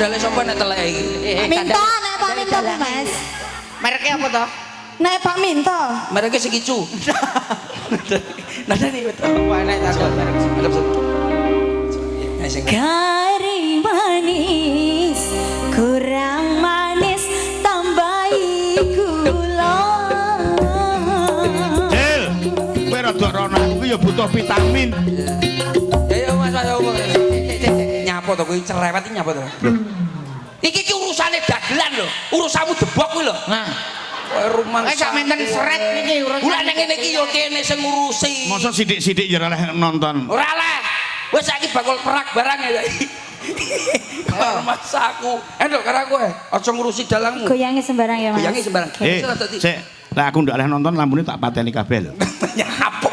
Sandale sapa nek teleke iki? Minto, nek Pak Minto ku, Mas. Mereknya apa toh? Nek Pak Minto. Mereka segitu. Nada nih betul. Wah, nek tak merek. Madep sini. Ya, sing- Kari manis kurang manis tambahi gula. Cil, kowe rada rono, aku ki ya butuh vitamin. Ya ya Mas, Mas, Mas. Nyapa to kowe cerewet iki, nyapa to? Iki ki urusane dagelan lho. Urusanmu debok kuwi lho. Nah, Kowe rumangsa. eh, sak menten seret niki urusan. Lah, ning ngene iki yo kene sing ngurusi. Masa sithik-sithik ya ora oleh nonton? Ora lah. Wis saiki bakul perak barang ya saiki. Karo masaku. Endok karo aku eh. Aja ngurusi dalangmu. Goyange sembarang ya, Mas. Goyange sembarang. Eh, sik, lah aku ndak oleh nonton, lampune tak pateni kabeh lho. Nyapa?